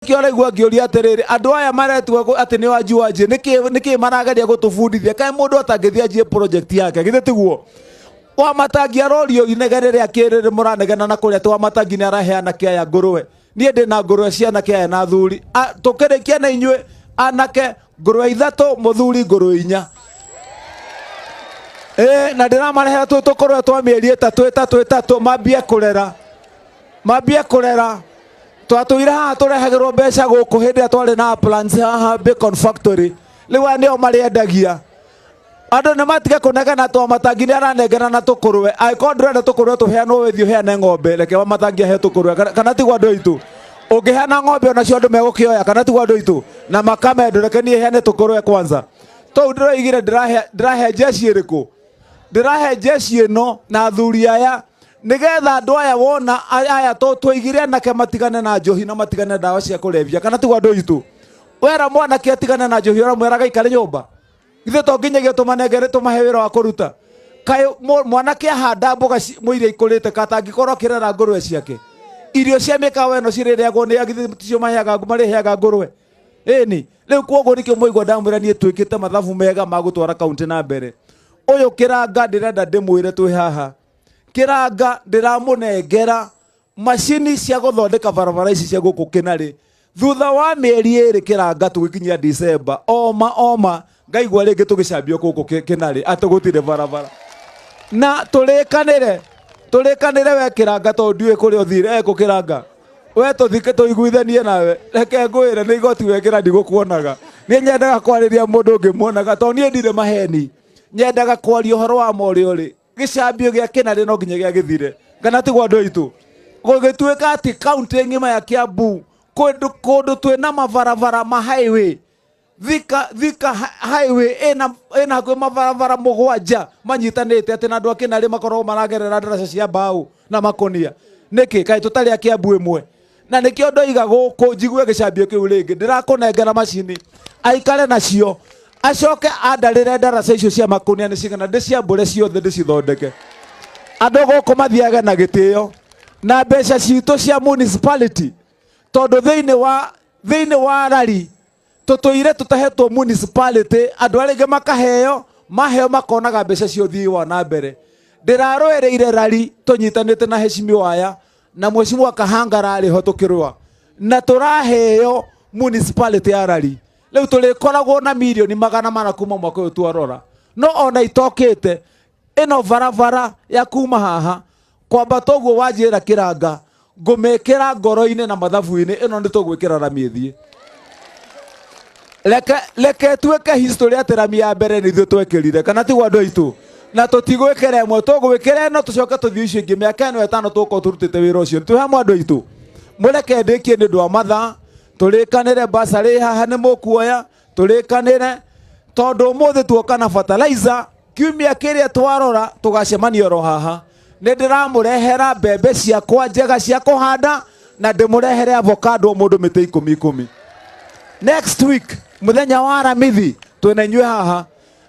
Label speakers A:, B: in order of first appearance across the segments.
A: Nĩkĩo ũraigua ngĩũria atĩrĩrĩ, andũ aya maretua atĩ nĩ wanji wanji, nĩkĩ marageria gũtũbundithia? Kaĩ mũndũ atangĩthiĩ anjie project yake, githĩ tiguo? Wamatangi arorio inegene rĩa kĩrĩrĩ mũranegena na kũrĩa atĩ Wamatangi nĩ araheana kĩaya ngũrwe. Niĩ ndĩ na ngũrwe ciana kĩaya na athuri. Tũkĩrĩkia na inyuĩ anake ngũrwe ithatũ, mũthuri ngũrwe inya. Ĩĩ, na ndĩramarehera tũu tũkũrwe twa mĩeri ĩtatũ ĩtatũ ĩtatũ mambie kũrera. Mambie kũrera. Twatũire haha tũrehagĩrwo mbeca gũkũ hĩndĩ ĩrĩa twarĩ na plants haha Bacon Factory. Rĩu aya nĩo marĩendagia. Andũ nĩ matige kũnegena atĩ Wamatangi nĩ aranengera na tũkũrwe. Angĩkorwo ndũrenda tũkũrwe tũheanwo we thiĩ ũheane ng'ombe, reke Wamatangi ahe tũkũrwe. Kana tiguo andũ aitũ? Ũngĩheana ng'ombe onacio andũ megũkĩoya, kana tiguo andũ aitũ? Na makamendwo, reke niĩ heane tũkũrwe kwanza. Tũu ndĩroigire ndĩrahe jeshi ĩrĩkũ? Ndĩrahe jeshi ĩno na athuri aya nĩgetha andũ aya wona aya twaigire anake matigane na njohi na matigane na ndawa cia kũrebia, kana tiguo andũ aitũ? Wera mwanake atigane na njohi ũramwĩra agaikare nyũmba? Ithuĩ to nginyagia tũmanengere tũmahe wĩra wa kũruta. Kaĩ mwanake ahanda mboga mũiria ikũrĩte katangĩkorwo akĩrera ngũrwe ciake? Irio cia mĩkawa ĩno cirĩrĩagwo nĩ agithĩ ticio maheaga marĩheaga ngũrwe? Ĩni, rĩu kwoguo nĩkĩo mwaigua ndamwĩra niĩ twĩkĩte mathabu mega ma gũtwara kaunti na mbere. Ũyũ Kĩranga ndĩrenda ndĩmwĩre twĩ haha. Kĩranga ndĩramũnengera macini cia gũthondeka barabara ici cia gũkũ Kĩnarĩ. Thutha wa mĩeri ĩrĩ Kĩranga tũgĩkinyia December, oma oma ngaigua rĩngĩ tũgĩcambio gũkũ Kĩnarĩ atĩ gũtirĩ barabara. Na tũrĩkanĩre, tũrĩkanĩre we Kĩranga tondũ ndiũĩ kũrĩa ũthire, ekũ Kĩranga. We tũthike tũiguithanie nawe, reke ngwĩre nĩ igoti wekĩra ndigũkuonaga. Niĩ nyendaga kwarĩria mũndũ ngĩmuonaga tondũ niĩ ndirĩ maheni. Nyendaga kwaria ũhoro wa ma ũrĩa ũrĩ. Gĩcambio gĩa Kĩnarĩ no nginya gĩa gĩthire. Kana tiguo andũ aitũ? Gũgĩtuĩka atĩ kaunti ng'ima ya Kiambu kũndũ kũndũ twĩna mabarabara ma highway Thika, Thika highway ĩna ĩna hakuhĩ mabarabara mũgwanja manyitanĩte atĩ na andũ a Kĩnarĩ makoragwo maragerera ndaraca cia mbaũ na makũnia. Nĩkĩ? Kaĩ tũtarĩ a Kiambu ĩmwe? Na nĩkĩo ndoiga gũkũ njigue gĩcambio kĩu rĩngĩ, ndĩrakũnengera macini aikare nacio acoke andarĩre ndaraca icio cia makũnia nĩ cigana, ndĩciambũre ciothe ndĩcithondeke. Andũ gũkũ mathiage na gĩtĩo na mbeca citũ cia municipality, tondũ thĩinĩ wa thĩinĩ wa rari tũtũire tũtahetwo municipality, andũ arĩa angĩ makaheo, maheo makonaga mbeca cia ũthii wa na mbere. Ndĩrarũĩrĩire rari tũnyitanĩte na heshimiwa aya na mheshimiwa Kahangara arĩ ho tũkĩrũa, na tũraheo municipality ya rari. Rĩu tũrĩkoragwo na mirioni 400 kuma mwaka ũyũ twarora, no ona itokĩte ĩno barabara ya kuma haha kwambata ũguo wanjĩra Kĩranga ngũmĩkĩra ngoro-inĩ na mathabu-inĩ, ĩno nĩ tũgwĩkĩra rami ĩthiĩ. Reke reke tuĩke history atĩ rami ya mbere nĩ ithuĩ twekĩrire, kana tiguo andũ aitũ? Na tũtigwĩkĩra ĩmwe, tũgwĩkĩra ĩno tũcoke tũthiĩ icio ingĩ. Mĩaka ĩno ĩtano tũgũkorwo tũrutĩte wĩra ũcio. Twĩ hamwe andũ aitũ? Mũreke ndĩkie nĩ ũndũ wa mathaa, tũrĩkanĩre basarĩ haha nĩ mũkuoya, tũrĩkanĩre tondũ ũmũthĩ tuoka na fertilizer. Kiumia kĩrĩa twarora tũgacemania oro haha. Nĩ ndĩramũrehera mbembe ciakwa njega cia kũhanda na ndĩmũrehere avocado o mũndũ mĩtĩ ikũmi ikũmi. Next week mũthenya wa Aramithi twĩna inyuĩ haha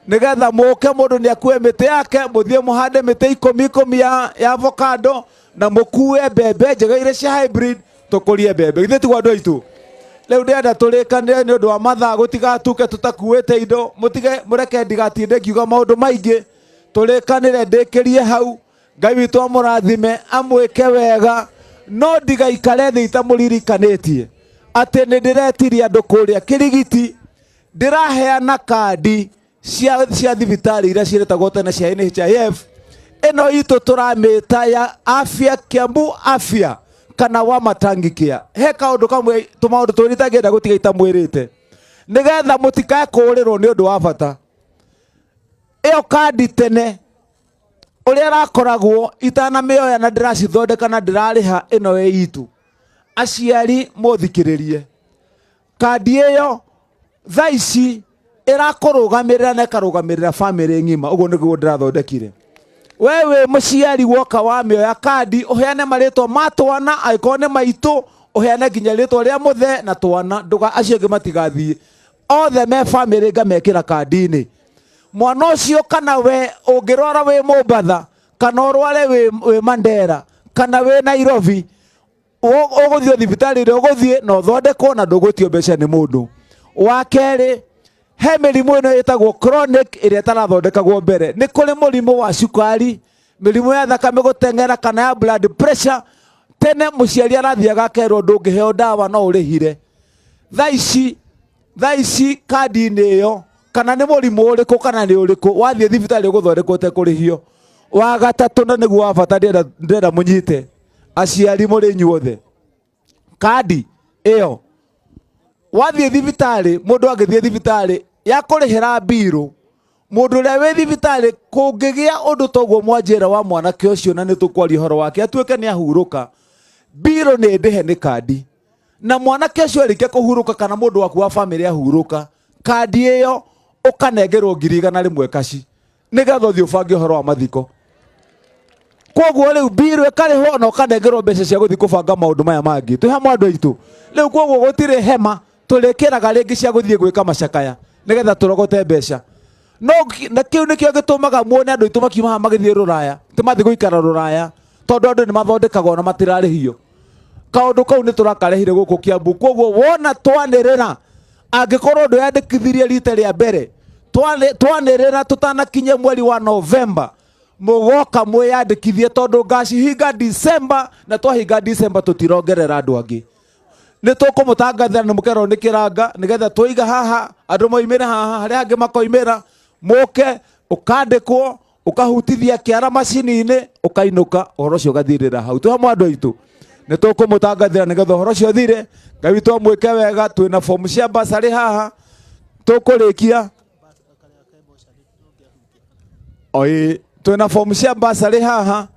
A: nĩgetha mũke, mũndũ nĩ akue mĩtĩ yake mũthiĩ mũhande mĩtĩ ikũmi ikũmi ya avocado na mũkue mbembe njega iria cia hybrid tũkũrie mbembe. Githĩ tiguo andũ aitũ? Rĩu ndĩrenda tũrĩkanĩre nĩ ũndũ wa mathaa gũtigatuke tũtakuĩte indo, mũtige mũreke ndigatinde ngiuga maũndũ maingĩ. Tũrĩkanĩre ndĩkĩrie hau. Ngai witũ amũrathime, amwĩke wega, no ndigaikare thĩ itamũririkanĩtie atĩ nĩ ndĩretirie andũ kũrĩa Kĩrigiti, ndĩraheana kandi cia thibitarĩ iria ciĩtagwo tene cia NHIF. Ĩno itũ tũramĩta ya Afya Kiambu Afya kana wa Matangi Care. He kaũndũ kamwe tũmaũndũ twĩrĩ itangĩenda gũtiga itamwĩrĩte nĩgetha mũtikae kũũrĩrwo nĩ ũndũ wa bata. Ĩyo kandi tene ũrĩa ĩrakoragwo itanamĩoya na ndĩracithondeka na ndĩrarĩha ĩno ĩ itũ. Aciari mũthikĩrĩrie, kandi ĩyo thaa ici ĩrakũrũgamĩrĩra na ĩkarũgamĩrĩra bamĩrĩ ng'ima. Ũguo nĩguo ndĩrathondekire. We wĩ mũciari woka wamĩoya kandi ũheane marĩtwa ma twana, angĩkorwo nĩ maitũ ũheane nginya rĩtwa rĩa mũthee na twana, ndũga acio angĩ matigathiĩ, othe me bamĩrĩ ngamekĩra kandi-inĩ. Mwana ũcio kana we ũngĩrwara wĩ Mombatha kana ũrware wĩ Mandera kana wĩ Nairobi, Ũgũthiĩ thibitarĩ ĩrĩa ũgũthiĩ na ũthondekwo na ndũgwĩtio mbeca nĩ mũndũ. Wa kerĩ, he mĩrimũ ĩno ĩtagwo chronic ĩrĩa ĩtarathondekagwo mbere. Nĩ kũrĩ mũrimũ wa cukari, mĩrimũ ya thakame gũteng'era kana ya blood pressure. Tene mũciari arathiaga akerwo ndũngĩheo ndawa no ũrĩhire. Thaa ici kandi-inĩ ĩyo, kana nĩ mũrimũ ũrĩkũ kana nĩ ũrĩkũ, wathiĩ thibitarĩ ũgũthondekwo ũtekũrĩhio. Wa gatatũ, na nĩguo wa bata, ndĩrenda mũnyite aciari mũrĩ inyuothe, kandi ĩyo wathiĩ thibitarĩ, mũndũ agĩthiĩ thibitarĩ ya kũrĩhĩra mbirũ, mũndũ ũrĩa wĩ thibitarĩ kũngĩgĩa ũndũ toguo mwanjĩra wa mwanake ũcio, na nĩ tũkwaria ũhoro wake atuĩke nĩ ahurũka, mbirũ nĩ ndĩhe nĩ kandi. Na mwanake ũcio arĩkia kũhurũka kana mũndũ waku wa famĩlĩ ahurũka, kandi ĩyo ũkanengerwo 100,000 kaci nĩgetha ũthiĩ ũbange ũhoro wa mathiko. Koguo rĩu mbirũ ĩkarĩhwo na ũkanengerwo mbeca cia gũthiĩ kũbanga maũndũ maya mangĩ. Twĩ hamwe, andũ aitũ? Rĩu koguo gũtirĩ hema tũrĩkĩraga rĩngĩ cia gũthiĩ gwĩka macakaya nĩgetha tũrogote mbeca. No na kĩu nĩkĩo gĩtũmaga muone andũ aitũ makiuma haha magĩthiĩ rũraya, tĩ mathiĩ gũikara rũraya tondũ andũ nĩ mathondekagwo na matirarĩhio. Kaũndũ kau nĩ tũrakarehire gũkũ Kiambu. Koguo wona twanĩrĩra, angĩkorwo ndwĩyandĩkithirie rita rĩa mbere, twanĩrĩra tũtanakinyia mweri wa Novemba, mũgoka mwĩyandĩkithie tondũ ngacihinga Disemba, na twahinga Disemba tũtirongerera andũ angĩ. Nĩ tũkũmũtangathĩra nĩ mũkerwo nĩ kĩranga nĩgetha tũiga haha andũ moimĩre haha, harĩa angĩ makoimĩra, mũke ũkandĩkwo, ũkahutithia kĩara macini-inĩ, ũkainũka, ũhoro ũcio ũgathirĩra hau. Twĩ hamwe, andũ aitũ? Nĩ tũkũmũtangathĩra nĩgetha ũhoro ũcio ũthire. Ngai witũ amwĩke wega. Twĩna fomu cia basarĩ haha tũkũrĩkia. Oi, twĩna fomu cia basarĩ haha.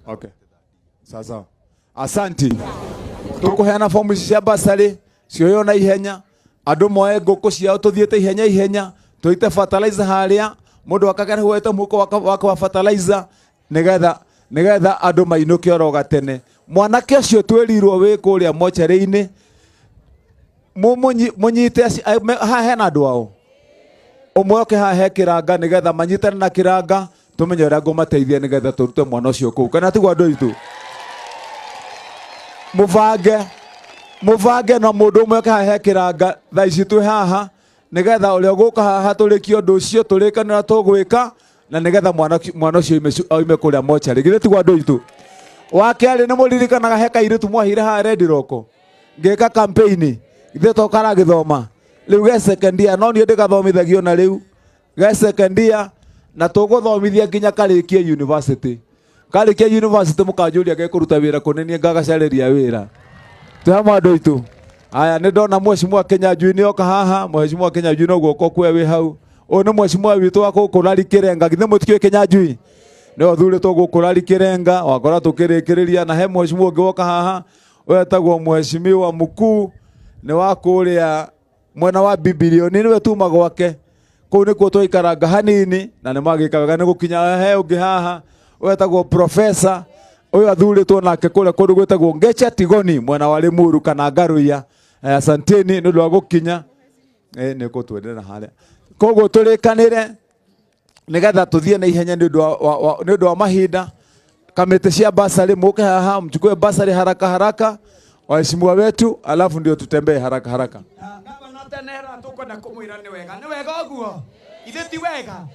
A: Okay. Sasa. Asanti. Tukuheana fomu ici cia basarĩ cioywo na ihenya, andũ moe ngũkũ ciao, tũthiĩte ihenya ihenya, tũite fertilizer harĩa mũndũ akagera mũhuko wake wa fertilizer nĩgetha andũ mainũke oro gatene. Mwanake ũcio twĩrirwo wĩ kũrĩa mocarĩ-inĩ, mũnyite haha hena andũ ao, ũmwe oke haha he kĩranga nĩgetha manyitane na kĩranga, tũmenye ũrĩa ngũmateithia nĩgetha tũrute mwana ũcio kũu. Kana tiguo, andũ aitũ? Mũbange, mũbange na mũndũ ũmwe oke haha he kĩranga thaa ici twĩ haha, nĩgetha ũrĩa ũgũka haha tũrĩkie ũndũ ũcio, tũrĩkanĩra tũgwĩka na nĩgetha mwana ũcio oime kũrĩa mocarĩ. Githĩ tiguo, andũ aitũ? Wa kerĩ, nĩ mũririkanaga he kairĩtu mwaheire haha Red Rock ngĩka campaign? Githĩ to karagĩthoma rĩu ge second year? No niĩ ndĩgathomithagio na rĩu ge second year, na tũgũthomithia nginya karĩkie university. Karĩkia university mũkanjũria gekũruta wĩra kũ, nĩ niĩ ngagacarĩria wĩra. Twĩ hamwe, andũ aitũ? Aya, nĩ ndona mheshimiwa Kinyanjui nĩ oka haha. Mheshimiwa Kinyanjui, no guoko kwe wĩ hau. Ũyũ nĩ mheshimiwa witũ wa gũkũ Rari Kĩrenga. Githĩ mũtikĩũĩ Kinyanjui? Nĩwe ũthurĩtwo gũkũ Rari Kĩrenga, wakora tũkĩrĩkĩrĩria. Na he mheshimiwa ũngĩ woka haha wetagwo mheshimiwa mkuu, nĩ wa kũrĩa mwena wa Bibilioni, nĩwe tuma gwake kũu nĩkuo twaikaranga hanini, na nĩ magĩka wega nĩ gũkinya. He ũngĩ haha wetagwo profesa, ũyũ athurĩtwo nake kũrĩa kũndũ gwĩtagwo Ngecha Tigoni, mwena wa Limuru kana Ngaruiya. Asanteni nĩ ũndũ wa gũkinya. Nĩ gũtwendera harĩa. Koguo tũrĩkanĩre nĩgetha tũthiĩ na ihenya nĩ ũndũ wa mahinda. Kamĩtĩ cia basarĩ, mũke haha mchukue basarĩ haraka haraka, waheshimiwa wetu, alafu ndio tutembee haraka haraka.
B: Gavana tenera tukwenda kumwira ni wega, ni wega uguo, ithe ti wega.